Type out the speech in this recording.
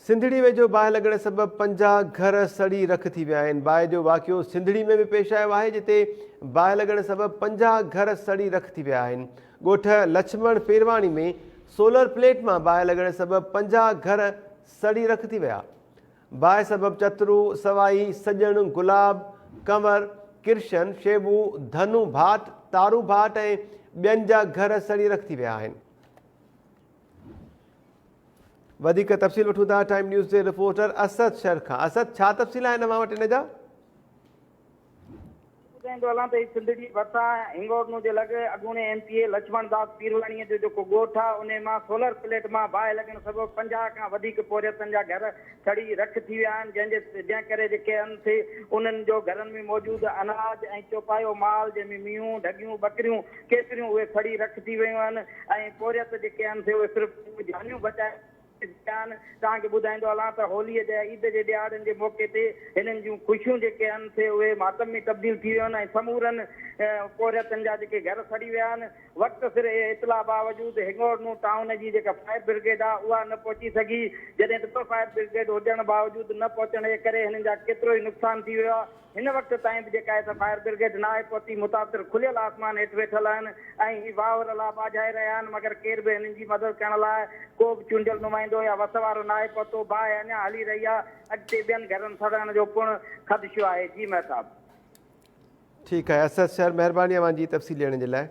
سنڌڙي ويجهو باهه لڳڻ سبب 50 گهر سڙي رک ٿي ويا آهن. باهه جو واقعو سنڌڙي ۾ به پيش آيو آهي جتي باهه لڳڻ سبب 50 گهر سڙي رک ٿي ويا آهن. ڳوٺ لڇمڻ پيرواڻي ۾ سولر پليٽ مان باهه لڳڻ سبب 50 گهر سڙي رک ٿي ويا. باهه سبب چترو، سوائي، سڄڻ، گلاب، ڪنور، ڪرشن، شيبو، ڌنو ڀاٽ، تارو ڀاٽ ۽ ٻين جا گهر سڙي رک ٿي ويا آهن. وڌيڪ تفصيل وٺون ٿا ٽائيم نيوز جي رپورٽر اسد شر کان. اسد ڇا تفصيل آهن اوهان وٽ ان جا؟ ٻڌائيندو هلان ته هي سنڌڙي ڀرسان هنگورنو جي لڳ اڳوڻي M P A Lachhman Das Pirwani جو جيڪو ڳوٺ آهي انهي مان سولر پليٽ مان باهه لڳڻ سبب 50 کان وڌيڪ پورهيتن جا گهر سڙي رک ٿي ويا آهن جنهن جي جنهن ڪري جيڪي ان ٿي انهن جو گهرن ۾ موجود اناج ۽ چوپايو مال جنهن ۾ مينهون ڍڳيون ٻڪريون ڪيتريون اهي سڙي رک ٿي ويون آهن ۽ پورهيت جيڪي آهن سي اهي صرف پنهنجون جانيون بچائي سگهيا آهن. توهان کي ٻڌائيندو هلان ته هوليء جي عيد جي ڏهاڙن جي موقعي تي هنن جون خوشيون جيڪي آهن سي اهي ماتم ۾ تبديل ٿي ويون آهن ۽ سمورن پورهيتن جا جيڪي گهر سڙي ويا آهن. وقت سر اطلاع باوجود هنڱورنو ٽائون جي جيڪا فائر برگيڊ آهي اها نه پهچي سگهي جڏهن ته ٻه فائر برگيڊ هجڻ باوجود نه پهچڻ جي ڪري هنن جا ڪيترو ئي نقصان ٿي ويو آهي. هن وقت تائين به جيڪا آهي سا فائر برگيڊ ناهي پهتي، متاثر کليل آسمان هيٺ ويٺل آهن ۽ هي واهه رلا ٻاجهائي رهيا آهن مگر ڪير به هنن جي مدد ڪرڻ لاء ڪو به چونڊيل نمائندو يا وس وارو ناهي پهتو، باهه اڃا هلي رهي آهي، اڳتي ٻين گهرن سڙڻ جو پڻ خدشو آهي. جي مهتاب. ٺيڪ آهي اسد شر مهرباني اوهان جي تفصيل ڏيڻ جي لاء.